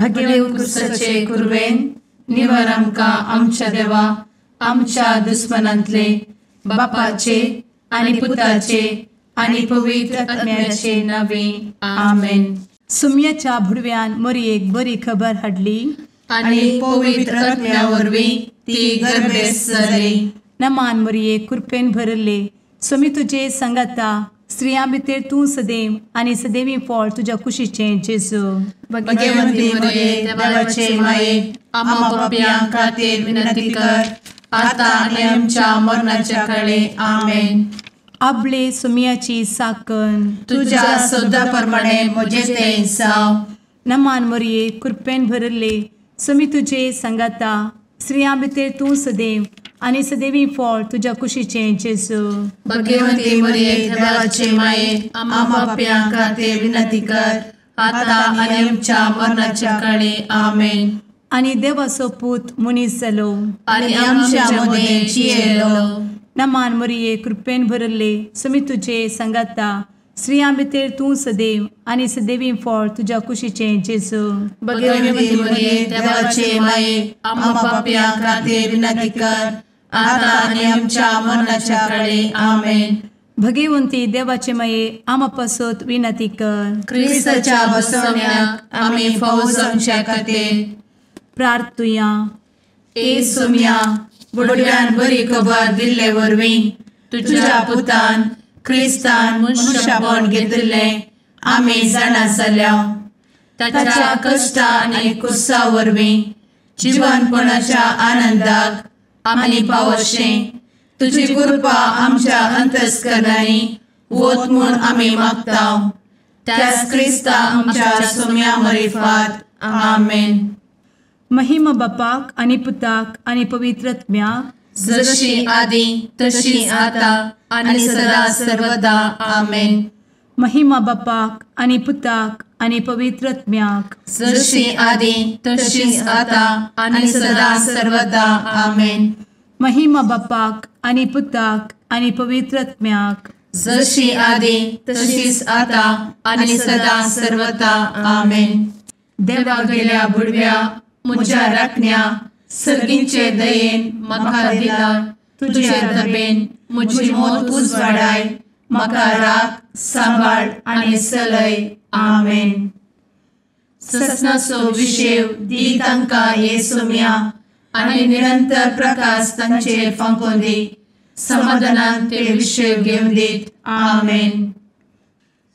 भगेव कुरवेन निवर आमकां आमच्या देवा आमच्या दुस्मनांतले बापाचे आनी पुताचे आनी पवित्र आत्म्याचे नावे आमेन. सुम्याच्या भुडव्यान मोरयेक बरी खबर हाडली आनी पवित्र आत्म्या वरवीं ती गर्भेस्त जाली. नमान मोरये, कृपेन भरले, स्वामी तुजे संगाता, स्त्रियां भितर तूं सदैव आनी सदैवी फळ तुज्या कुशीचें जेजू. भगवंती मोरये, देवाचे माये, आम्हा पापयां खातीर विनंती कर आता आनी आमच्या मरणाच्या काळे. आमेन. आपले सुम्याची साकन तुज्या सदा प्रमाणे म्हजें तें जावं. नमान मोरये, कृपेन भरले, स्वामी तुजे संगाता, स्त्रियां भितर तूं सदैव आनी सदैवी फळ तुज्या कुशीचें जेजू. भगवंती मोरये, देवाचे माये, आम्हा पापयां खातीर विनंती कर आता आनी आमच्या मरणाच्या काळे. आमेन. आनी देवाचो पूत मनीस जालो आनी आमच्या मदें जियेलो. नमान मोरये, कृपेन भरले, स्वामी तुजे संगाता, स्त्रियां भितर तूं सदैव आनी सदैवी फळ तुज्या कुशीचें जेजू. भगवंती मोरये, देवाचे माये, आम्हा पापयां खातीर विनंती कर आता आनी आमच्या मरणाच्या काळे. आमेन. भगवंती देवाचे माये, आम्हा पासत विनंती कर. क्रिस्ताच्या बसवण्याक आमी फावो जावच्या खातीर प्रार्थुया. ए सुम्या, बुडव्यान बरी खबर दिल्ले वरवीं तुज्या पुतान क्रिस्तान मनशापण घेतिल्लें आमी जाणा जाल्या. ताच्या कश्टा आनी कुसा वरवीं जिवनपणाच्या आनंदाक आमी पावशें तुजी कृपा आमच्या अंतस्करणांनी वत म्हूण आमी मागता. त्याच क्रिस्ता आमच्या सुम्या मरिफात. आमेन. महिमा बापाक आनी पुताक आनी पवित्र आत्म्याक, जशी आदी तशी आता आनी सदा सर्वदा. आमेन. महिमा बापाक आनी पुताक आनी पवित्र आत्म्याक, जशी आदी तशी आता आनी सदा सर्वदा. आमेन. महिमा बापाक आनी पुताक आनी पवित्र आत्म्याक, जशी आदी तशीच आता आनी सदा सर्वदा. आमेन. देवा गेल्या बुडव्या म्हज्या राखण्या सर्गींचे दयेन म्हाका दिला तुजे दबेन म्हजी मोत उजवाडाय, म्हाका राख सांबाळ आनी सलय. आमेन. ससनाचो विशेव दी तांकां हे सुम्या आनी निरंतर प्रकाश तांचेर फांकोवन दी, समाधानान ते विशेव घेवन दीत. आमेन.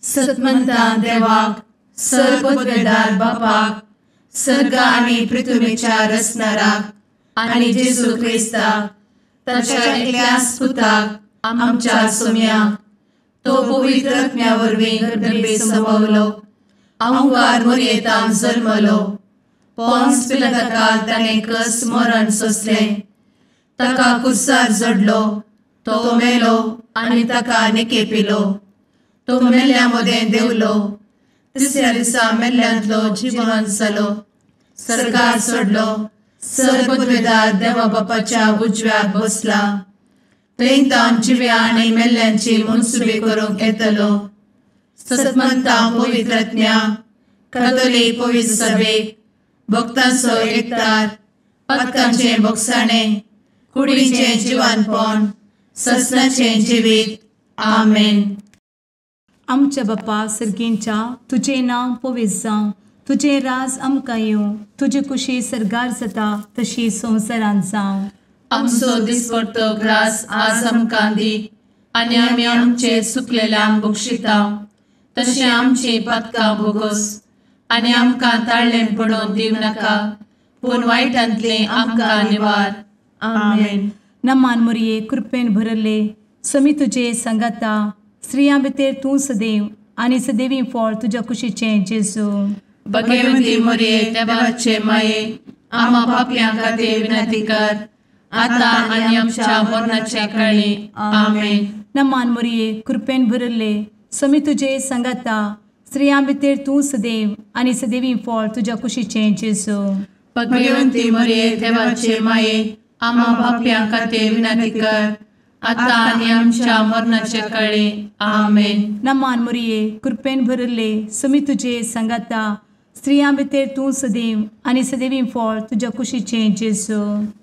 सतमंता देवाक, सर्वपदवेदार बापाक, सर्ग आनी पृथ्वीच्या रचणाराक आनी जेजू क्रिस्ताक ताच्या एकल्याच पुताक आमच्या सुम्याक, तो पवित्र आत्म्या वरवीं गर्भे संभवलो, अहंकार मोरयेतान जल्मलो, पोन्स पिलाताकाल ताणें कस मरण सोंसलें, ताका कुर्सार जडलो, तो मेलो आनी ताका निकेपिलो, तो मेल्ल्या मदें देंवलो, तिसऱ्या दिसा मेल्ल्यांतलो जिवन जालो, सर्गार सोडलो, सर्वपदवेदार देवा बापाच्या उजव्याक बसला, थंय तावन जिव्या आनी मेल्ल्यांची मनसुबी करूंक येतलो. सतमंता पवित्र आत्म्या, कातोलीक पवित्र सभेक, भक्तांचो एकतार, पातकांचें भोगसाणें, कुडीचें जिवानपण, ससनाचें जिवीत. आमेन. आमच्या बापा सर्गींच्या, तुजें नांव पवित्र जावं, तुजें राज आमकां येवं, तुजी कुशी सर्गार जाता तशी संवसारांत जावं. आमचो दिसपडतो ग्रास आज आमकां दी आनी आमी आमचे सुकलेल्यांक बक्षिता तशें आमची पातकां भोगोस आनी आमकां ताळ्ळें पडोवन दिवं नाका, पूण वायटांतलें आमकां निवार. आमेन. नमान मोरये, कृपेन भरले, स्वामी तुजे संगाता, स्त्रियां भितर तूं सदैव आनी सदैवी फळ तुज्या कुशीचें जेजू. भगवंती मोरये, देवाचे माये, आम्हा पापयां खातीर विनंती कर आता आनी आमच्या मरणाच्या काळी. आमेन. नमान मोरये, कृपेन भरले, स्वामी तुजे संगाता, स्त्रियां भितर तूं सदैव आनी सदैवी फळ तुज्या कुशीचें जेजू. भगवंती मोरये, देवाचे माये, आम्हा पापयां खातीर विनंती कर आता आनी आमच्या मरणाच्या काळी. आमेन. नमान मोरये, कृपेन भरले, स्वामी तुजे संगाता, स्त्रियां भितर तूं सदैव आनी सदैवी फळ तुज्या कुशीचें जेजू।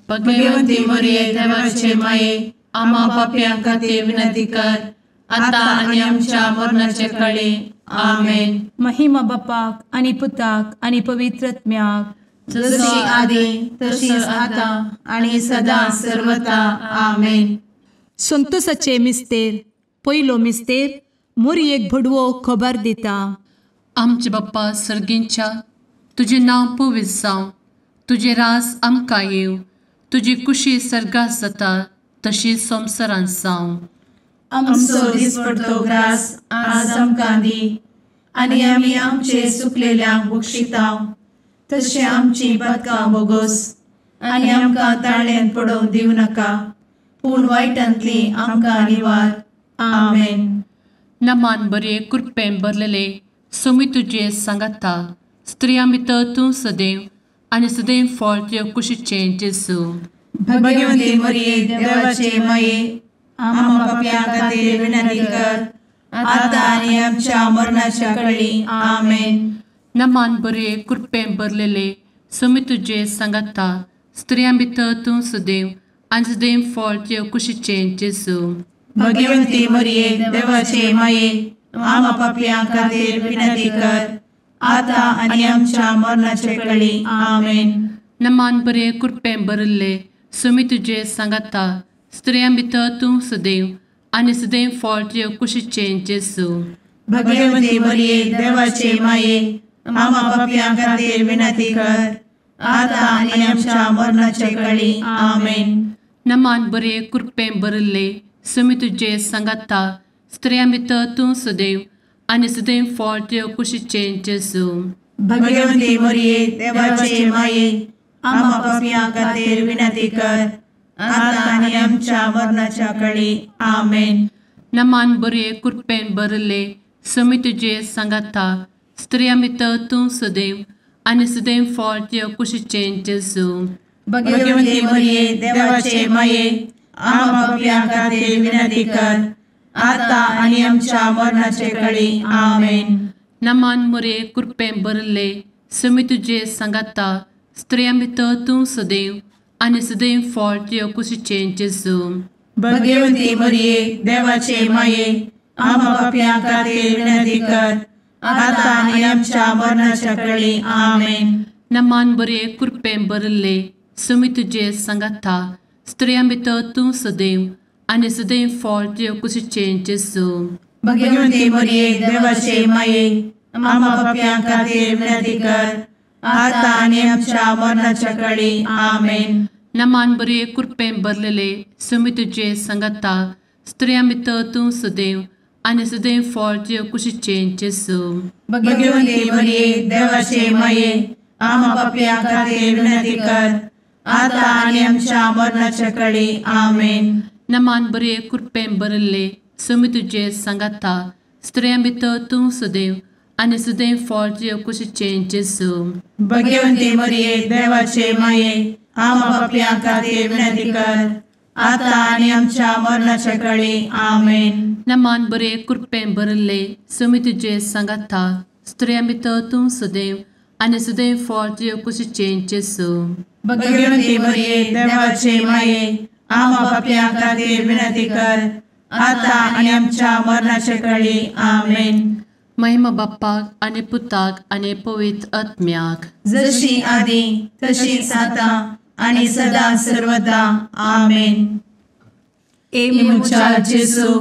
भगवंती मरिये देवाचे माये आम्हा पाप्यां खातीर विनंती कर आतां आनी आमच्या मरणाचे काळी। आमेन। महिमा बापाक आनी पुताक आनी पवित्र आत्म्याक, जशी आदी तशीच आतां आनी सदां सर्वता। आमेन। संतोषाचे मिस्तेर पयलो मिस्तेर मोरयेक भडवो खबर दिता। आमचे बाप्पा सर्गींच्या तुजें नांव पवित्र जावं, तुजें राज आमकां येवं, तुजी कुशी सर्गात जाता तशी संवसारांत जावं। आमचो दिसपडतो ग्रास आज आमकां दी आनी आमी आमचे सुकलेल्यांक बक्षिता तशें आमची पातकां बोगोस आनी आमकां ताळ्यांत पडोवंक दिवं नाका, पूण वायटांतली आमकां निवार। आमेन। नमान बरे कृपेन भरलेले सोमी तुजे सांगाता, स्त्रियां भितर तूं सदैव आनी सदैव फळ तुज्या कुशीचें जेजू। भगवंती मरिये देवाचे माये आम्हा पाप्यां खातीर विनंती कर आतां आनी आमच्या मरणाच्या काळी। आमेन। नमान बरे कृपेन भरलेले सोमी तुजे सांगाता, स्त्रियां भितर तूं सदैव आनी सदैव फळ तुज्या कुशीचें जेजू। भगवंती मरिये देवाचे माये आम्हा पाप्यां खातीर विनंती कर आतां आनी आमच्या मरणाच्या काळी। आमेन। नमान बरे कृपेन भरिल्ले सोमी तुजे सांगाता, स्त्रियां भितर तूं सदैव आनी सदैव फळ तुज्या कुशीचें जेजू। भगवंती मरिये देवाचे माये आम्हा पाप्यां खातीर विनंती कर आतां आनी आमच्या मरणाच्या काळी। आमेन। नमान बरे कृपेन भरिल्ले सोमी तुजे सांगाता, स्त्रियां भितर तूं सदैव आनी सदैव फळ तुज्या कुशीचें जेजू। भगवंती मरिये देवाचे माये आम्हा पाप्यां खातीर विनंती कर आतां आनी आमच्या मरणाच्या काळी। आमेन। नमान बरे कृपेन भरिल्ले सोमी तुजे सांगाता, स्त्रियां भितर तूं सदैव आनी सदैव फळ तुज्या कुशीचें जेजू। भगवंती मरिये देवाचे माये आम्हा पाप्यां खातीर विनंती कर आतां आनी आमच्या मरणाचे काळी। आमेन। नमान मरिये कृपेन भरिल्ले सोमी तुजे सांगाता, स्त्रियां भितर तूं सदैव आनी सदैव फळ तुज्या कुशीचें जेजू। भगवंती मरिये देवाचे माये आम्हा पाप्यां खातीर विनंती कर आतां आनी आमच्या मरणाच्या काळी। आमेन। नमान बरे कृपेन भरिल्ले सोमी तुजे सांगाता, स्त्रियां भितर तूं सदैव आनी सदैव फळ तुज्या कुशीचें जेजू। भगवंती मरिये देवाचे माये आम्हा पाप्यां खातीर विनंती कर आतां आनी आमच्या मरणाच्या काळी। आमेन। नमान बरे कृपेन भरलेले सोमी तुजे सांगाता, स्त्रियां भितर तूं सदैव आनी सदैव फळ तुज्या कुशीचें जेजू। भगवंती मरिये देवाचे माये आम्हा पाप्यां खातीर विनंती कर आतां आनी आमच्या मरणाच्या काळी। आमेन। नमान बरे कृपेन भरिल्ले सोमी तुजे सांगाता, स्त्रियां भितर तूं सदैव आनी सदैव फळ तुज्या कुशीचें जेजू। भगवंती मरिये देवाचे माये आम्हा पाप्यां खातीर विनंती कर आतां आनी आमच्या मरणाच्या काळी। आमेन। नमान बरे कृपेन भरिल्ले सोमी तुजे सांगाता, स्त्रियां भितर तूं सदैव आनी सदैव फळ तुज्या कुशीचें जेजू। भगवंती मरिये देवाचे माये आम्हा पाप्यां खातीर विनंती कर आतां आनी आमच्या मरणाच्या काळी। आमेन। महिमा बाप्पाक आनी पुताक आनी पवित्र आत्म्याक, जशी आदी तशीच आतां आनी सदां सर्वदा। आमेन। ए म्हज्या जेजू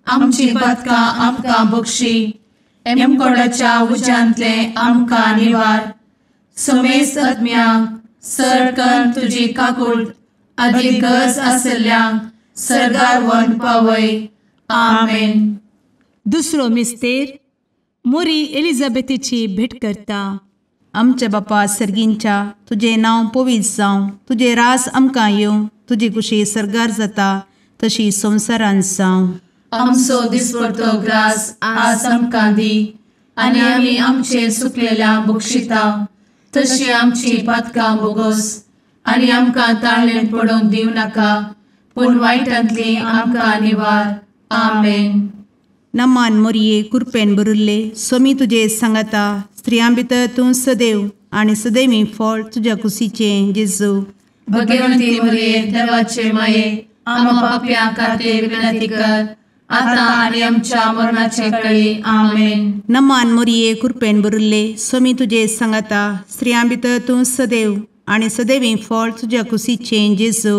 आमची पातकां आमकां बक्षी, एमकोडाच्या उज्यांतले आमकां निवार, समेस्त आत्म्यांक सर तुजी काकूट आदी गरज आशिल्ल्यांक सर्गार व्हरून पावय। आमेन। दुसरो मिस्तेर मोरी एलिझाबेथीची भेट करता। आमच्या बापा सर्गींच्या तुजें नांव पवित्र जावं, तुजें रास आमकां येवं, तुजी कुशी सर्गार जाता तशी संवसारांत जावं। आमचो दिसपडतो ग्रास आज आमकां दी आनी आमी आमचे सुकलेल्या बक्षिता तशी आमची पातकां बोगोस आनी आमकां ताळ्ळें पडोवंक दिवं नाका, पूण वायटांतली आमकां निवार। आमेन। नमान मोरये कुरपेन बरुल्ले स्वामी तुजे सांगाता, स्त्रियां भितर तूं सदैव आनी सदैवी फळ तुज्या कुशीचें जेजू। भगवंती मरिये देवाचे माये आम्हा पाप्यां खातीर विनंती कर आता आनी आमच्या मरणाचे वेळी। आमेन। नमान मरिये कृपेन भरिल्ले स्वामी तुजे सांगाता स्त्रियां भितर तूं सदैव आनी सदैवी फळ तुज्या कुशीचें जेजू।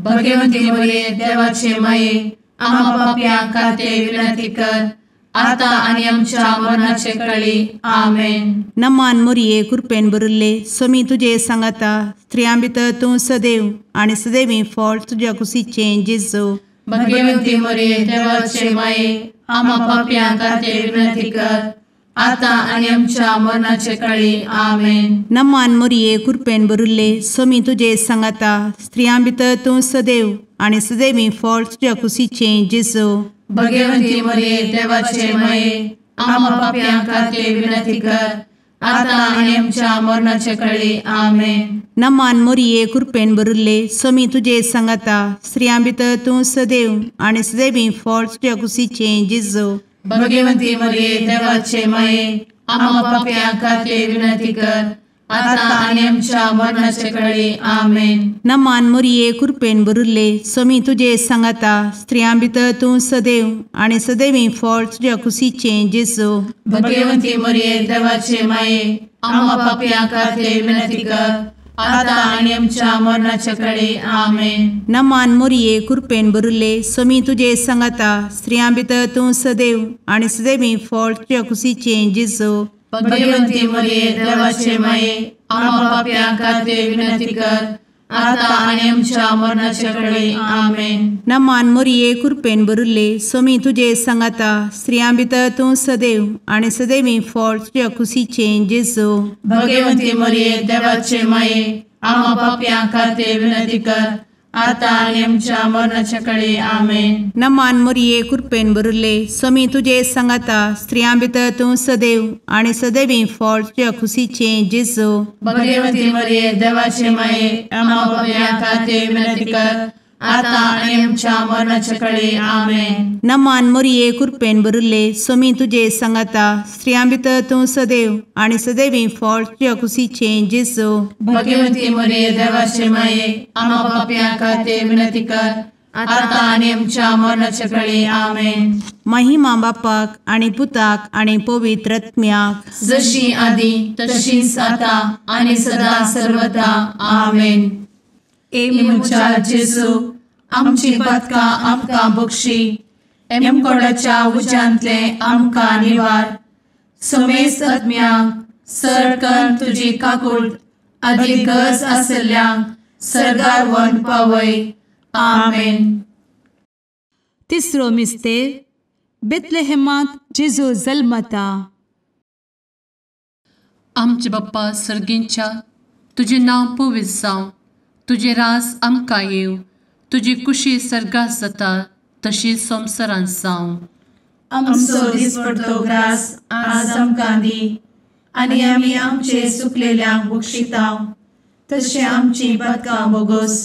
भगवंती मरिये देवाचे माये आम्हा पाप्यां खातीर विनंती कर आता आनी आमच्या मरणाचे वेळी। आमेन। नमान मरिये कृपेन भरिल्ले स्वामी तुजे सांगाता स्त्रियां भितर तूं सदैव आनी सदैवी फळ तुज्या कुशीचें जेजू। भगवंती मरिये देवाचे माये आम्हा पाप्यां खातीर विनंती कर आता आनी आमच्या मरणाचे वेळी। आमेन। नमान मरिये कृपेन भरिल्ले स्वामी तुजे सांगाता स्त्रियां भितर तूं सदैव आनी सदैवी फळ तुज्या कुशीचें जेजू। भगवंती मरिये देवाचे माये आम्हा पाप्यां खातीर विनंती कर आता आनी आमच्या मरणाचे वेळी। आमेन। नमान मरिये कृपेन भरिल्ले स्वामी तुजे सांगाता स्त्रियां भितर तूं सदैव आनी सदैवी फळ तुज्या कुशीचें जेजू। भगवंती मरिये देवाचे माये आम्हा पाप्यां खातीर विनंती कर आता आनी आमच्या मरणाचे वेळी। आमेन। नमान मरिये कृपेन भरिल्ले स्वामी तुजे सांगाता स्त्रियां भितर तूं सदैव आनी सदैवी फळ तुज्या कुशीचें जेजू। भगवंती मरिये देवाचे माये आम्हा पाप्यां खातीर विनंती कर आता आनी आमच्या मरणाचे वेळी। आमेन। नमान मरिये कृपेन भरिल्ले स्वामी तुजे सांगाता स्त्रियां भितर तूं सदैव आनी सदैवी फळ तुज्या कुशीचें जेजू। भगवंती मरिये देवाचे माये आम्हा पाप्यां खातीर विनंती कर आता आनी आमच्या मरणाचे वेळी। आमेन। नमान मरिये कृपेन भरिल्ले स्वामी तुजे सांगाता स्त्रियां भितर तूं सदैव आनी सदैवी फळ तुज्या कुशीचें जेजू। भगवंती मरिये देवाचे माये आम्हा पाप्यां खातीर विनंती कर आता आनी आमच्या मरणाचे वेळी। आमेन। नमान मरिये कृपेन भरिल्ले स्वामी तुजे सांगाता स्त्रियां भितर तूं सदैव आनी सदैवी फळ तुज्या कुशीचें जेजू। भगवंती मरिये देवाचे माये आम्हा पाप्यां खातीर विनंती कर आता आनी आमच्या मरणाचे वेळी। आमेन। नमान मरिये कृपेन भरिल्ले स्वामी तुजे सांगाता स्त्रियां भितर तूं सदैव आनी सदैवी फळ तुज्या कुशीचें जेजू। भगवंती मरिये देवाचे माये आम्हा पाप्यां खातीर विनंती कर आता आनी आमच्या मरणाचे वेळी। आमेन। महिमा बापाक आनी पुताक आनी पवित्र आत्म्याक जशी आदी तशीच आता आनी सदा सर्वदा। आमेन। ए म्हज्या जेजू आमची पातकां आमकां बक्षी एमकोडाच्या उज्यांतले आमकां निवार समेस्त आत्म्यांक सरकन तुजी काकूट आदी गरज आशिल्ल्यांक सर्गार व्हरून पावय। आमेन। तिसरो मिस्तेर बेथलेहेमांत जेजू जल्मता। आमचे बाप्पा सर्गींच्या तुजें नांव पवित्र जावं, तुजें राज आमकां येवं, तुजी कुशी सर्गात जाता तशी संवसारांत जावं। आमचो दिसपडतो ग्रास आज आमकां दी आनी आमी आमचे सुकलेल्यांक बक्षिता तशें आमची पातकां बोगोस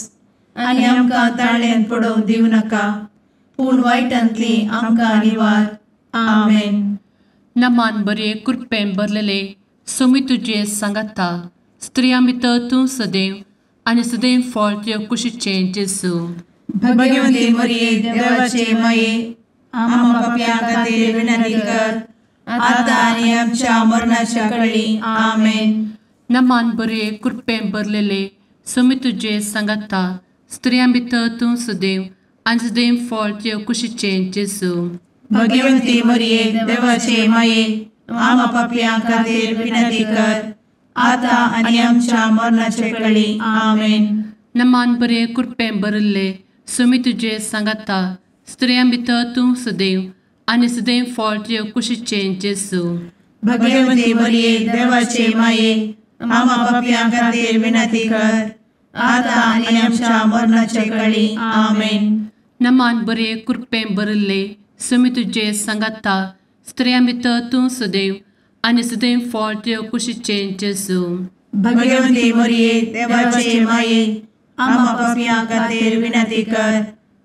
आनी आमकां ताळ्यान पडोवंक दिवं नाका पूण वायटांतली आमकां निवार। आमेन। नमान बरे कृपेन भरलेले स्वामी तुजे सांगाता स्त्रियां भितर तूं सदैव आनी सदैव फळ तुज्या कुशीचें जेजू। भगवंती मरिये देवाचे माये आम्हा पाप्यां खातीर विनंती कर आता आनी आमच्या मरणाच्या वेळी। आमेन। नमान बरे कृपेन भरलेले स्वामी तुजे सांगाता स्त्रियां भितर तूं सदैव आनी सदैव फळ तुज्या कुशीचें जेजू। भगवंती मरिये देवाचे माये आम्हा पाप्यां खातीर विनंती कर आता आनी आमच्या मरणाचे वेळी। आमेन। नमान बरे कृपेन भरिल्ले स्वामी तुजे सांगाता स्त्रियां भितर तूं सदैव आनी सदैव फळ तुज्या कुशीचें जेजू। भगवंती मरिये देवाचे माये आम्हा पाप्यां खातीर विनंती कर आता आनी आमच्या मरणाचे वेळी। आमेन। नमान बरे कृपेन भरिल्ले स्वामी तुजे सांगाता स्त्रियां भितर तूं सदैव आनी सदैव फळ तुज्या कुशीचें जेजू। भगवंती मरिये देवाचे माये आम्हा पाप्यां खातीर विनंती कर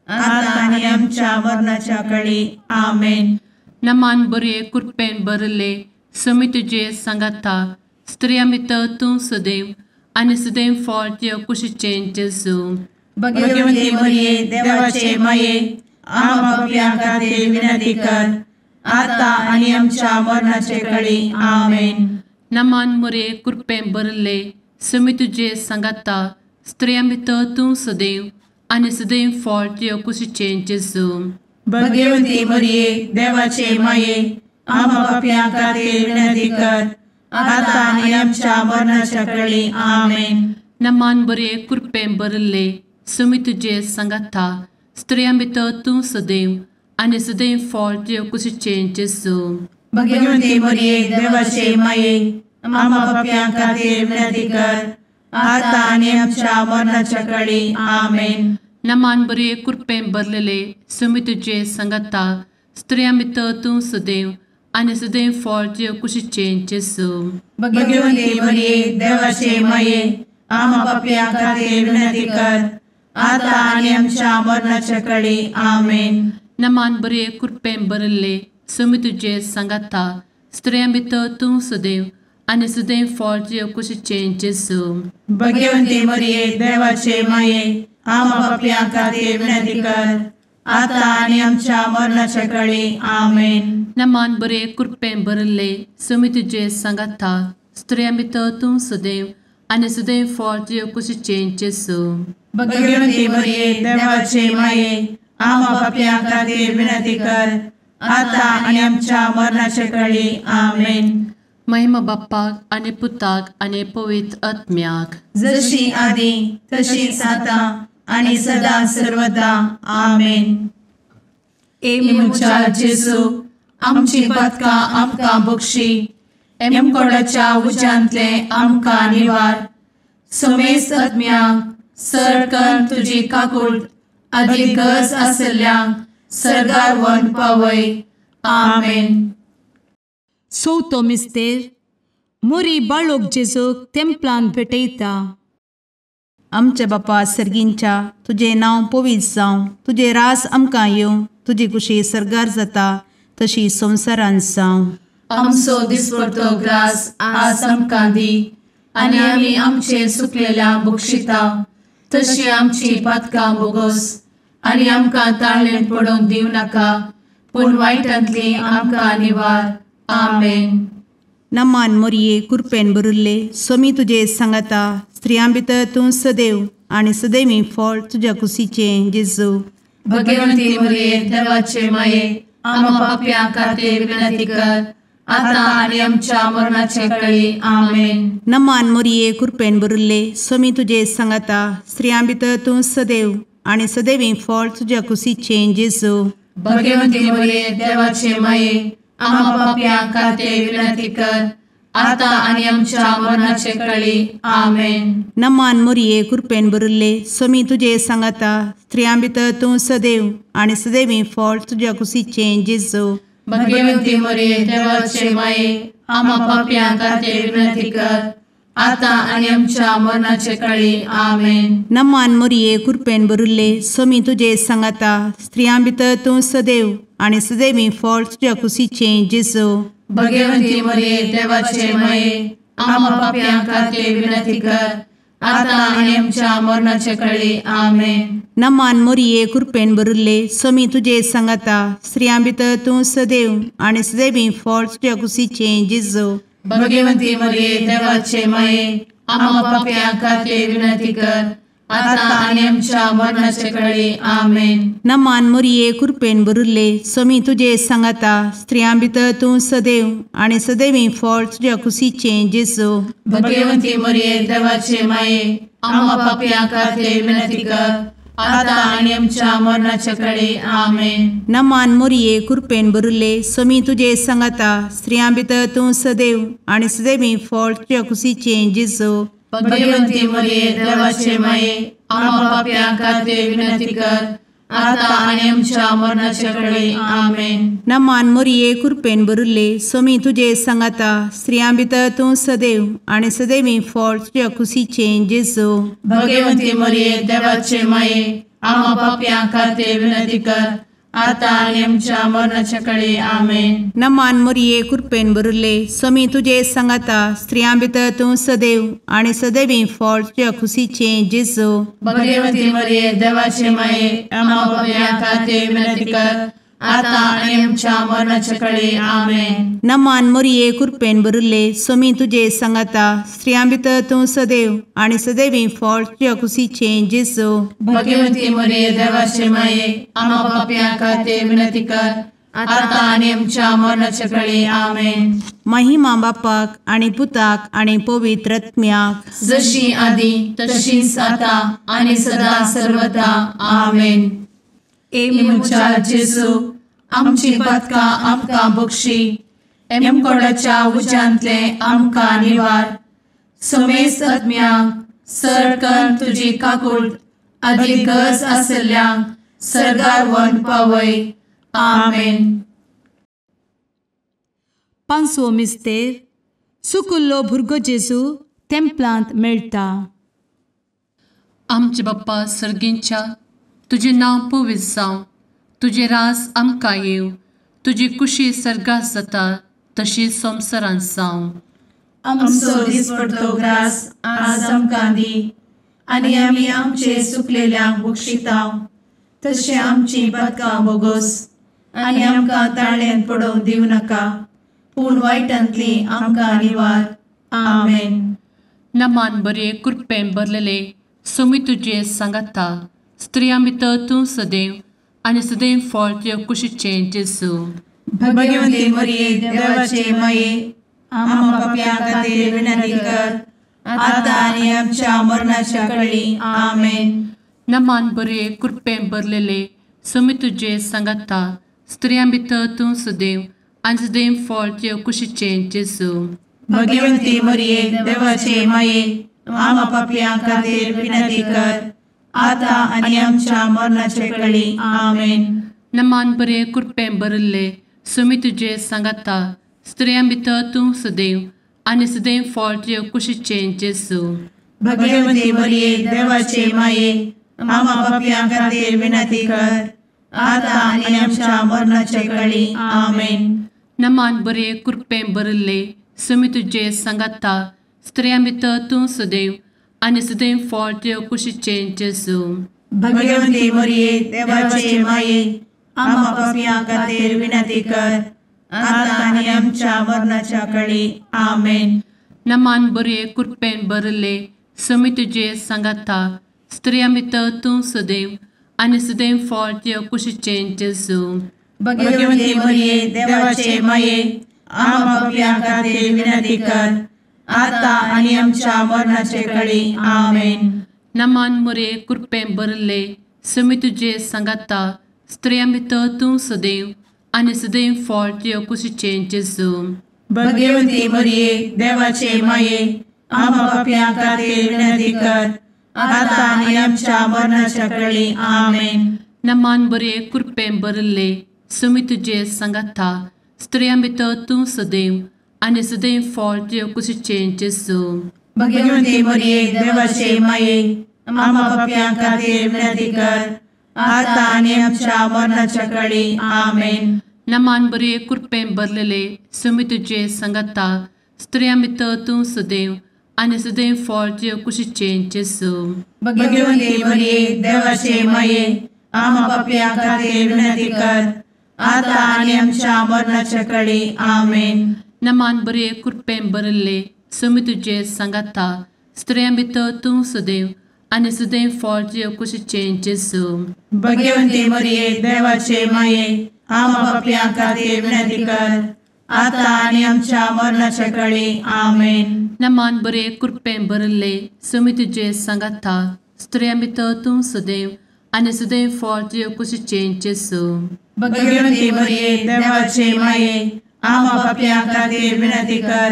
आता आनी आमच्या मरणाच्या वेळी। आमेन। नमान बरे कृपेन भरिल्ले समी तुजे सांगाता स्त्रियां भितर तूं सदैव आनी सदैव फळ तुज्या कुशीचें जेजू. भगवती मरिये देवाचे माये आम्हा पाप्यां खातीर विनंती कर आता आनी आमच्या मरणाचे कळी. आमेन. नमान मोरये कृपेन भरिल्ले समी तुजे सांगाता स्त्रियां भितर तूं सदैव आनी सदैव फळ तुज्या कुशीचें जेजू. भगवती मरिये देवाचे माये आम्हा पाप्यां खातीर विनंती कर आता आनी आमच्या मरणाच्या कळी. आमेन. नमान बरे कृपेन भरिल्ले समी तुजे सांगाता स्त्रियां भितर तूं सदैव आनी सदैव फळ तुज्या कुशीचें जेजू. भगवती मरिये देवाचे माये आम्हा पाप्यां खातीर विनंती कर आता आनी आमच्या मरणाच्या कळी. आमेन. नमान बरे कृपेन भरलेले समी तुजे सांगाता स्त्रियां भितर तूं सदैव आनी सदैव फळ तुज्या कुशीचें जेजू. भगवती मरिये देवाचे माये आम्हा पाप्यां खातीर विनंती कर आता आनी आमच्या मरणाच्या कळी. आमेन. नमान बरे कृपेन भरिल्ले समी तुजे सांगाता स्त्रियां भितर तूं सदैव आनी सदैव फळ तुज्या कुशीचें जेजू. भगवती मरिये देवाचे माये आम्हा पाप्यां खातीर विनंती कर आता आनी आमच्या मरणाच्या कळी. आमेन. नमान बरे कृपेन भरिल्ले समी तुजे सांगाता स्त्रियां भितर तूं सदैव आनी सदैव फळ तुज्या कुशीचें जेजू. भगवती मरिये देवाचे माये आम्हा पाप्यां खातीर विनंती कर आता आनी आमच्या मरणाच्या कळी. आमेन. महिमा बाप्पाक आनी पुताक आनी पवित्र आत्म्याक, जशी आदी तशीच आता आनी सदा सर्वदा. आमेन. ए म्हज्या जेजू आमची पातकां आमकां बक्षी, एमकोडाच्या उज्यांतले आमकां निवार, समेस्त आत्म्यांक सरकन तुजी काकूट आदी गरज आसल्ल्यांक सर्गार व्हरून पावय. आमेन. चवथो मिस्तेर मोरी बाळोक जेजूक तेंपलान भेटयता. आमच्या बापा सर्गींच्या तुजें नांव पवित्र जावं, तुजें राज आमकां येवं, तुजी कुशी सर्गार जाता तशी संवसारांत जावं. आमचो दिसपडतो ग्रास आज आमकां दी आनी आमी आमचे सुकलेल्या बक्षिता तशी आमची पातकां बोगोस आनी आमकां ताळेन पडोवंक दिवं नाका, पूण वायटांतली आमकां निवार. आमेन. नमान मोरये कृपेन भरिल्ले स्वामी तुजे सांगाता स्त्रियां भितर तूं सदैव आनी सदैवी फळ तुज्या कुशीचें जेजू. भगवंती मोरये देवाचे माये आम्हा पाप्यां खातीर विनंती कर आता आनी आमच्या मरणाचे कळी. आमेन. नमान मोरये कृपेन भरिल्ले स्वामी तुजे सांगाता स्त्रियां भितर तूं सदैव आनी सदैवी फळ तुज्या कुशीचें जेजू. भगवंती मोरये देवाचे माये आम्हा पाप्यां खातीर विनंती कर आता आनी आमच्या मरणाचे कळी. आमेन. नमान मोरये कृपेन भरिल्ले स्वामी तुजे सांगाता स्त्रियां भितर तूं सदैव आनी सदैवी फळ तुज्या कुशीचें जेजू. भगवंती मोरये देवाचे माये आम्हा पाप्यां खातीर विनंती कर आता आनी आमच्या मरणाचे कळी. आमेन. नमान मोरये कृपेन भरिल्ले स्वामी तुजे सांगाता स्त्रियां भितर तूं सदैव आनी सदैवी फळ तुज्या कुशीचें जेजू. भगवंती मोरये देवाचे माये आम्हा पाप्यां खातीर विनंती कर आता आनी आमच्या मरणाचे कळी. आमेन. नमान मोरये कृपेन भरिल्ले स्वामी तुजे सांगाता स्त्रियां भितर तूं सदैव आनी सदैवी फळ तुज्या कुशीचें जेजू. भगवंती मोरये देवाचे माये आम्हा पाप्यां खातीर विनंती कर आता आनी आमच्या मरणाचे कळी. आमेन. नमान मोरये कृपेन भरिल्ले स्वामी तुजे सांगाता स्त्रियां भितर तूं सदैव आनी सदैवी फळ तुज्या कुशीचें जेजू. भगवंती मोरये देवाचे माये आम्हा पाप्यां खातीर विनंती कर आता आनी आमच्या मरणाचे कळी. आमेन. नमान मोरये कृपेन भरिल्ले स्वामी तुजे सांगाता स्त्रियां भितर तूं सदैव आनी सदैवी फळ तुज्या कुशीचें जेजू. भगवंती मोरये देवाचे माये आम्हा पाप्यां खातीर विनंती कर आता आनी आमच्या मरणाचे कळी. आमेन. नमान मोरये कृपेन भरिल्ले स्वामी तुजे सांगाता स्त्रियां भितर तूं सदैव आनी सदैवी फळ तुज्या कुशीचें जेजू. भगवंती मोरये देवाचे माये आम्हा पाप्यां खातीर विनंती कर आतां आनी आमच्या मरणाच्या कळे. आमेन. नमान मोरये कृपेन भरिल्ले, स्वामी तुजे सांगाता, स्त्रियां भितर तूं सदैव आनी सदैवी फळ तुज्या खुशीचें जेजू. भगवती मरिये देवाचे माये, आम्हा पाप्यां खातीर विनंती कर, आतां आनी आमच्या मरणाच्या कळे. आमेन. नमान मोरये कृपेन भरिल्ले, स्वामी तुजे सांगाता, स्त्रियां भितर तूं सदैव आनी सदैवी फळ तुज्या खुशीचें जेजू. भगवती मरिये देवाचे माये, आम्हा पाप्यां खातीर विनंती कर, आतां आनी आमच्या मरणाच्या कळे. आमेन. महिमा बापाक आनी पुताक आनी पवित्र आत्म्याक, जशी आदी तशीच आतां आनी सदा सर्वदा. आमेन. ए म्हज्या जेजू, आमची पातकां आमकां बक्षी, एमकोडाच्या उज्यांतले आमकां निवार, समेस्त आत्म्यांक सरकन तुजी काकूट आदी गरज आशिल्ल्यांक सर्गार व्हरून पावय. आमेन. पांचवो मिस्तेर, सुकुल्लो भुरगो जेजू तेंपलांत मेळटा. आमचे बाप्पा सर्गींच्या, तुजें नांव पवित्र जावं, तुजें राज आमकां येवं, तुजी कुशी सर्गात जाता तशी संवसारांत जावं. आमचो दिसपडतो ग्रास आज आमकां दी, आनी आमी आमचे सुकलेल्यांक बक्षिता तशें आमची पातकां बोगोस, आनी आमकां ताळ्यांत पडोवंक दिवं नाका, पूण वायटांतली आमकां निवार. आमेन. नमान बरे कृपेन भरलेले, स्वामी तुजे सांगाता, स्त्रियां भितर तूं सदैव आनी सदैव फळ तुज्या कुशीचें जेजू. भगवती मरिये देवाचे माये, आम्हा पाप्यां खातीर विनंती कर, आतां आनी आमच्या मरणाच्या कळी. आमेन. नमान बरे कृपेन भरलेले, स्वामी तुजे सांगाता, स्त्रियां भितर तूं सदैव आनी सदैव फळ तुज्या कुशीचें जेजू. भगवती मरिये देवाचे माये, आम्हा पाप्यां खातीर विनंती कर, आतां आनी आमच्या मरणाचे कळी. आमेन. नमान बरे कृपेन भरिल्ले, स्वामी तुजे सांगाता, स्त्रियां भितर तूं सदैव आनी सदैव फळ तुज्या कुशीचें जेजू. भगवती मरिये देवाचे माये, आम्हा पाप्यां खातीर विनंती कर, आतां आनी आमच्या मरणाचे कळी. आमेन. नमान बरे कृपेन भरिल्ले, स्वामी तुजे सांगाता, स्त्रियां भितर तूं सदैव आनी सदैव फळ तुज्या कुशीचें जेजू. भगवती मरिये देवाचे माये, आम्हा पाप्यां खातीर विनंती कर, आतां आनी आमच्या मरणाच्या कळी. आमेन. नमान बरे कृपेन भरिल्ले, स्वामी तुजे सांगाता, स्त्रियां भितर तूं सदैव आनी सदैव फळ तुज्या कुशीचें जेजू. भगवती मरिये देवाचे माये, आम्हा पाप्यां खातीर विनंती कर, आतां आनी आमच्या मरणाचे कळी. आमेन. नमान मरिये कृपेन भरिल्ले, स्वामी तुजे सांगाता, स्त्रियां भितर तूं सदैव आनी सदैव फळ तुज्या कुशीचें जेजू. भगवती मरिये देवाचे माये, आम्हा पाप्यां खातीर विनंती कर, आतां आनी आमच्या मरणाच्या कळी. आमेन. नमान बरे कृपेन भरिल्ले, स्वामी तुजे सांगाता, स्त्रियां भितर तूं सदैव आनी सदैव फळ तुज्या कुशीचें जेजू. भगवती मरिये देवाचे माये, आम्हा पाप्यां खातीर विनंती कर, आतां आनी आमच्या मरणाच्या कळी. आमेन. नमान बरे कृपेन भरलेले, स्वामी तुजे सांगाता, स्त्रियां भितर तूं सदैव आनी सदैव फळ तुज्या कुशीचें जेजू. भगवती मरिये देवाचे माये, आम्हा पाप्यां खातीर विनंती कर, आतां आनी आमच्या मरणाच्या कळी. आमेन. नमान बरे कृपेन भरिल्ले, स्वामी तुजे सांगाता, स्त्रियां भितर तूं सदैव आनी सदैव फळ तुज्या कुशीचें जेजू. भगवती मरिये देवाचे माये, आम्हा पाप्यां खातीर विनंती कर, आतां आनी आमच्या मरणाच्या कळी. आमेन. नमान बरे कृपेन भरिल्ले, स्वामी तुजे सांगाता, स्त्रियां भितर तूं सदैव आनी सदैव फळ तुज्या कुशीचें जेजू. भगवती मरिये देवाचे माये, आम्हा पाप्यां खातीर विनंती कर,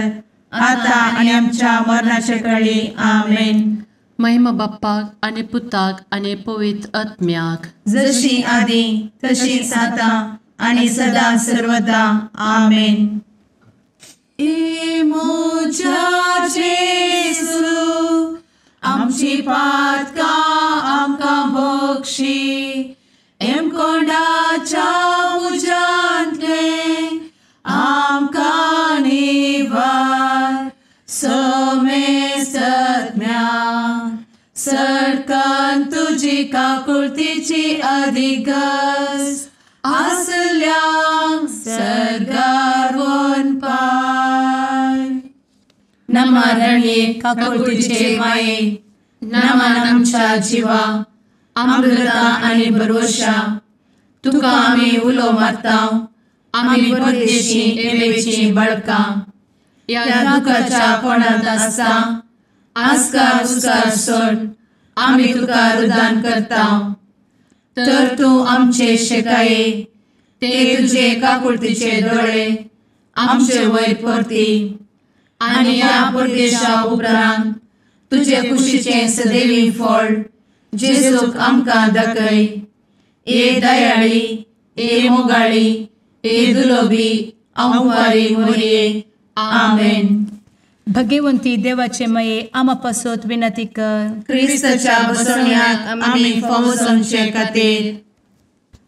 आतां आनी आमच्या मरणाच्या कळी. आमेन. महिमा बाप्पाक आनी पुताक आनी पवित्र आत्म्याक, जशी आदी तशीच आतां आनी सदा सर्वदा. आमेन. ए म्हज्या जेजू, आमची पातकां आमकां बक्षी, एमकोंडाच्या तुजी काकुळतीची अधिगस आसल्यांक सर्गार वनपाय. नमा रणये काकुळतीचे माये, नमन आमच्या जिवा, अमृता आनी भरवशा, तुका आमी उलो मारता, आमी परदेशी एवेची बळकां, ह्या दुखाच्या कोणांत आसता आस्कार उस्कार सोड आमी तुका रुदान करता. तर तूं आमचे शेकाये ते तुजे काकुळतीचे दोळे आमचे वयर परती आनी ह्या परदेशा उपरांत तुजे कुशीचें सदैवी फळ जेजूक आमकां दाखय. ए दयाळी, ए मोगाळी, ए दुलोबी अंवारी मोरये. आमेन. भगवंती देवाचे मये आमा पासत विनंती कर. क्रिस्ताच्या बसवण्याक आमी फावो जावचे खातीर.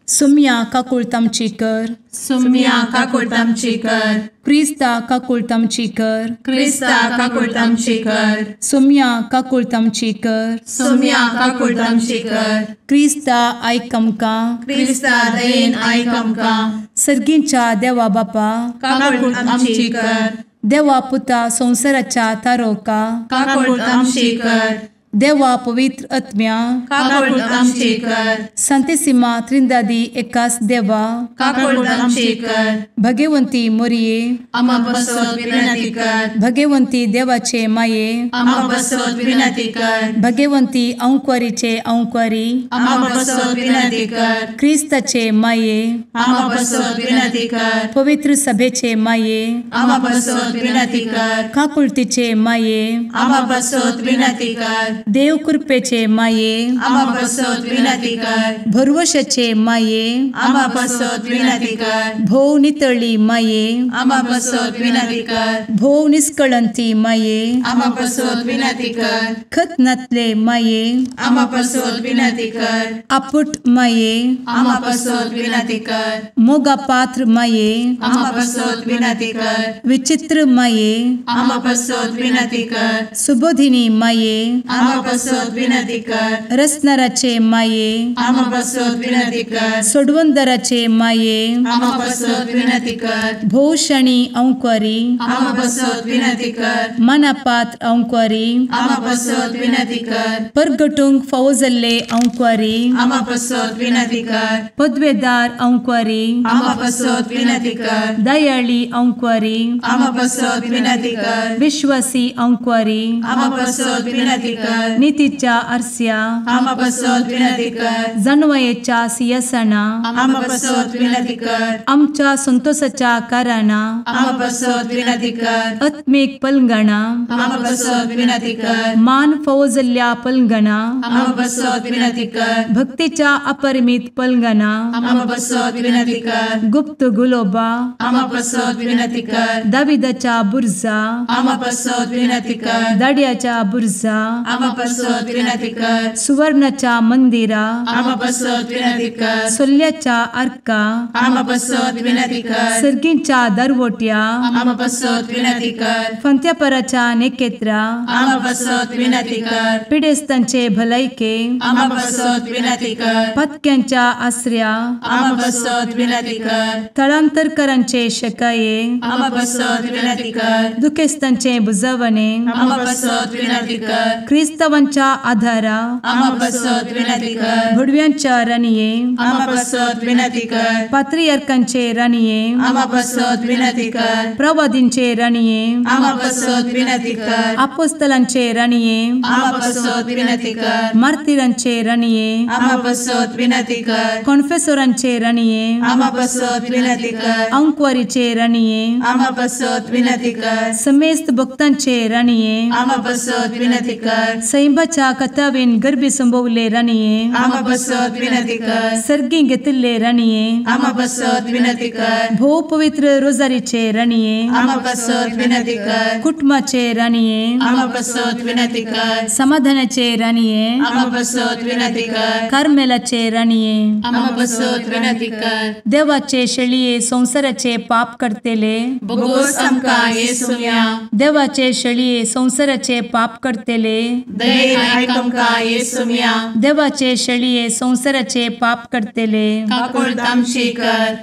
सुम्या काकुळत आमची कर. सुम्या काकुळत आमची कर. क्रिस्ता काकुळत आमची कर. क्रिस्ता काकुळत आमची कर. सुम्या काकुळत आमची कर. सुम्या काकुळत आमची कर. क्रिस्ता आयक आमकां. क्रिस्ता दयेन आयक आमकां. सर्गींच्या देवा बापा काकुळत आमची कर. देवा पुता संवसाराच्या तारोका काकुळत आमची कर. देवा पवित्र आत्म्या काकुळत आमची कर. संतेसिमा त्रिंदादी एकास देवा काकुळत आमची कर. भगवंती मोरये आमा पासत विनंती कर. भगवंती देवाचे माये आमा पासत विनंती कर. भगवंती अंकुरीचे अंकुरी आमा पासत विनंती कर. क्रिस्ताचे माये आमा पासत विनंती कर. पवित्र सभेचे माये आमा पासत विनंती कर. काकुळतीचे माये आमा पासत विनंती कर. देव कृपेचे माये आमा पासत विनंती कर. भरवशाचे माये आमा पासत विनंती कर. भोव नितळी माये आमा पासत विनंती कर. भोव निष्कळंती माये आमा पासत विनंती कर. खत नातले माये आमा पासत विनंती कर. आपुट माये आमा पासत विनंती कर. मोगा पात्र माये आमा पासत विनंती कर. विचित्र माये आमा पासत विनंती कर. सुबोधिनी माये आमा पासत विनंती कर. रसनाराचे माये आमा पासत विनंती कर. सोडवंदराचे माये आमा पासत विनंती कर. भोवशणी अंकुरी आमा पासत विनंती कर. मनापात्र अंकुरी आमा पासत विनंती कर. परगटूंक फावो जाल्ले अंकुरी आमा पासत विनंती कर. पदवेदार अंकुरी आमा पासत विनंती कर. दयाळी अंकुरी आमा पासत विनंती कर. विश्वासी अंकुरी आमा पासत विनंती कर. नितीच्या आरस्या आमा पासत विनंती कर. जानवयेच्या सिंहासना आमा पासत विनंती कर. आमच्या संतोषाच्या कारणा आमा पासत विनंती कर. आत्मीक पलंगणा आमा पासत विनंती कर. मान फावो जाल्ल्या पलंगणा आमा पासत विनंती कर. भक्तीच्या अपरिमित पलंगणा आमा पासत विनंती कर. गुप्त गुलोबा आमा पासत विनंती कर. दाविदाच्या बुर्जा आमा पासत विनंती कर. दाड्याच्या बुर्जा आमा पासत विनंती कर. सुवर्णाच्या मंदिरा आमा पासत विनंती कर. सोल्ल्याच्या आर्का आमा पासत विनंती कर. सर्गींच्या दरवट्या आमा पासत विनंती कर. फंत्यापराच्या नेकेत्रा आमा पासत विनंती कर. पिडेस्तांचे भलायके आमा पासत विनंती कर. पत्क्यांच्या आसऱ्या आमा पासत विनंती कर. थळांतरकरांचे शकाये आमा पासत विनंती कर. दुखेस्तांचे बुजवणे आमा पासत विनंती कर. क्रिस्तावांच्या आधारा आमा पासत विनंती कर. भुडव्यांच्या राणये आमा पासत विनंती कर. पात्रियार्कांचे राणये आमा पासत विनंती कर. प्रवादींचे राणये आमा पासत विनंती कर. आपोस्तलांचे राणये आमा पासत विनंती कर. मार्तिरांचे राणये आमा पासत विनंती कर. कॉन्फेसोरांचे राणये आमा पासत विनंती कर. अंकुवारीचे राणये आमा पासत विनंती कर. समेस्त भक्तांचे राणये आमा पासत विनंती कर. सैंबाच्या कथावेन गर्भी संभवले राणये आमा पासत विनंती कर. सर्गी घेतिल्ले राणये आमा पासत विनंती कर. भोव पवित्र रोजारीचे राणये आमा पासत विनंती कर. कुटुंबाचे राणये आमा पासत विनंती कर. समाधानाचे राणये आमा पासत विनंती कर. कार्मेलाचे राणये आमा पासत विनंती कर. देवाचे शेळये संवसाराचे पाप करतेले बोगोस आमकां येसुया. देवाचे शेळये संवसाराचे पाप करतेले दयेन आयक आमकां येसुम्या. देवाचे शेळये संवसाराचे पाप करतले काकुळट आमची कर.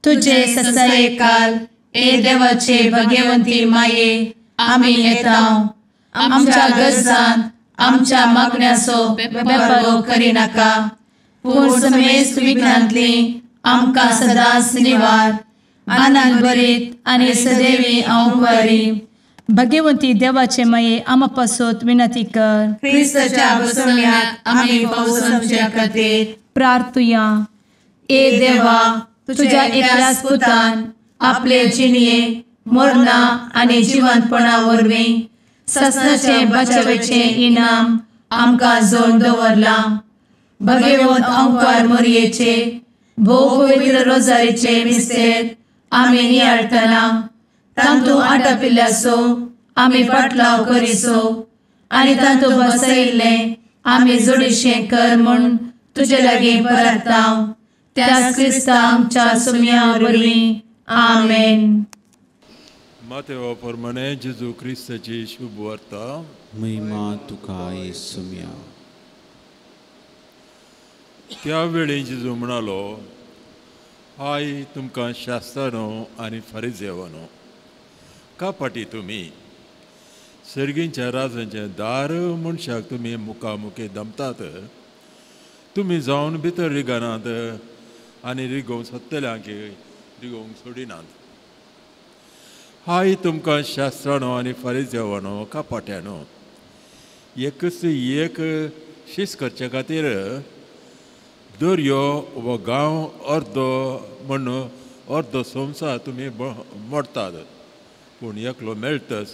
तुजे ससायेकाल ए देवाचे भगवंती माये आमी येता आमच्या गरजान आमच्या मागण्याचो बेपर्वो करिनाका पूण समेस्त विघ्नांतली आमकां सदांच निवार. आनंद भरीत आनी सदैवी अंवकारी. भगवंती देवाचे माये आमा पासत विनंती कर. क्रिस्ताच्या बसवण्याक आमी पावसाच्या खातीर प्रार्थुया. ए देवा तुझ्या एकल्याच पुतान आपले जिणये मरणा आनी जिवंतपणा वरवीं ससनाचे बचावेचे इनाम आमकां जोड दवरलां. भगवंत अंकार मोरयेचे भोव पवित्र रोजारीचे मिस्तेर आमी नियाळटना तांतू आटापिल्ल्याचो आमी पाटलाव करिसो आनी तांतू बसयिल्लें आमी जोडीशें कर म्हूण तुजे लागीं परता त्याच क्रिस्ता आमच्या सुम्या वरवीं. आमेन. मातेवा प्रमाणे जेजू क्रिस्ताची शुभ वार्ता. महिमा तुका येसुम्या. त्या वेळी जेजू म्हणालो, हाय तुमकां शास्त्रानो आनी फारिजेवानो, कापाटी तुमी सर्गींच्या राजांचें दार मनशाक तुमी मुखामुखी दमतात. तुमी जावन भितर रिगनात आनी रिगोवंक सोदतल्यांक रिगोवंक सोडिनात. हाय तुमकां शास्त्रानो आनी फारिजेवानो, कापाट्यानो, एकच एक शीस करचे खातीर दर्यो वा गांव अर्दो म्हण अर्दो संवसार तुमी मोडटात, पूण एकलो मेळटच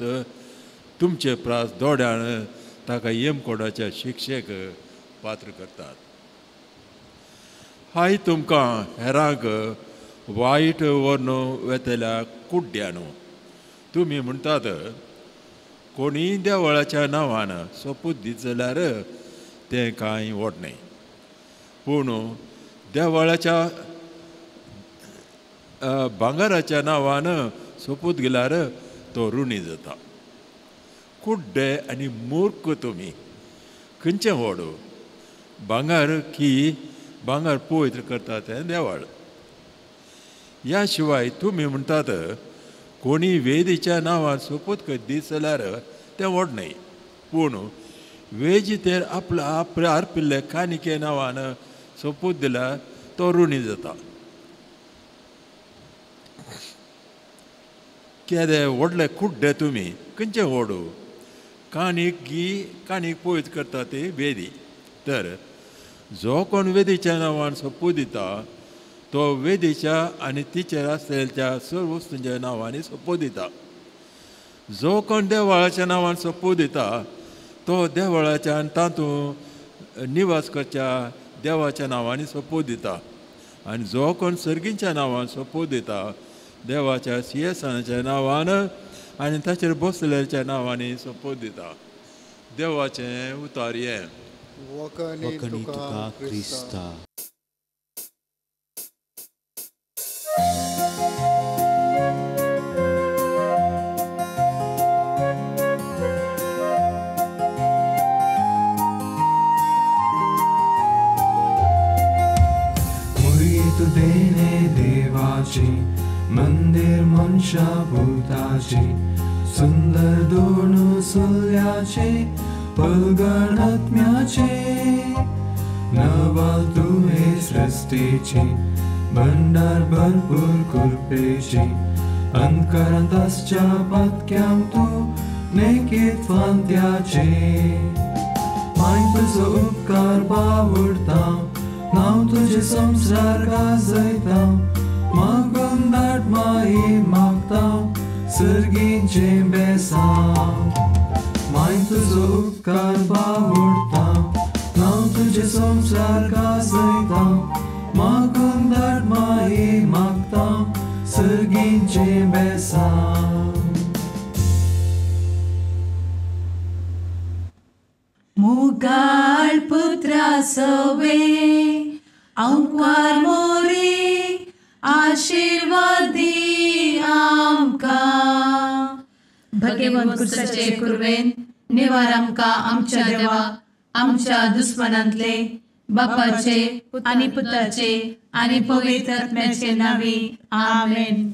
तुमचे प्रास दोड्यान ताका येमकोडाच्या शिक्षेक पात्र करतात. हाय तुमकां हेरांक वायट व्हरून वेतल्या कुड्ड्यानो, तुमी म्हणटात कोणीय देवळाच्या नांवान सोपूत दीत जाल्यार तें कांय व्हड न्हय, पूण देवळाच्या भांगराच्या नांवान सोपूत गेल्यार तो ऋणी जाता. कुड्डे आनी मूर्ख तुमी, खंयचें व्हड भांगर की भांगर पवित्र करता तें देवळ. ह्या शिवाय तुमी म्हणटात कोणी वेदीच्या नांवान सोपूत दीत जाल्यार तें व्हड न्हय, पूण वेजीचेर आपल्या आपल्या अर्पिल्ले कानिके नांवान सोपूत दिल्यार तो ऋणी जाता. केदे व्हडले कुड्डे तुमी, खंयचें व्हड काणीक गी काणीक पवित्र करता ती वेदी. तर जो कोण वेदीच्या नांवान सोपूत दिता तो वेदीच्या आनी तिचेर आसलेल्या सर्व वस्तूंच्या नांवांनी सोपूत दिता. जो कोण देवळाच्या नांवान सोपूत दिता तो देवळाच्या आनी तातूंत निवास करच्या देवाच्या नांवांनी सोपूत दिता. आनी जो कोण सर्गींच्या नांवान सोपूत दिता देवाच्या सिंहासनाच्या नांवान आनी ताचेर बसलेल्या नांवांनी सोपूत दिता. देवाचें उतार हें. वखणी तुका क्रिस्ता. मंदिर मनशा भूताचे सुंदर दोन सुल्याचे पलगण आत्म्याचे नवाल तुवे सृष्टीचे भंडार भरपूर कृपेचे अंतकरांत आसच्या पातक्यांक तूं नेकीत फांत्याचे. माय तुजो उपकार बावडता नांव तुजें संवसार गाजयता मागून धाड माई मागता सर्गीचें बेसांव. माय तुजो उपकार बावडता नांव तुजें संवसार गाजयता मागून धाड माई मागता सर्गीचें बेसांव. मुगाळ पुत्रा सवे अंकार मोरे आशीर्वादी आमकां. भगवंत कुर्साचे कुर्वेन निवार आमकां आमच्या देवा आमच्या दुस्मनांतले बापाचे आनी पुताचे आनी पवित्र आत्म्याचे नांवी आमेन.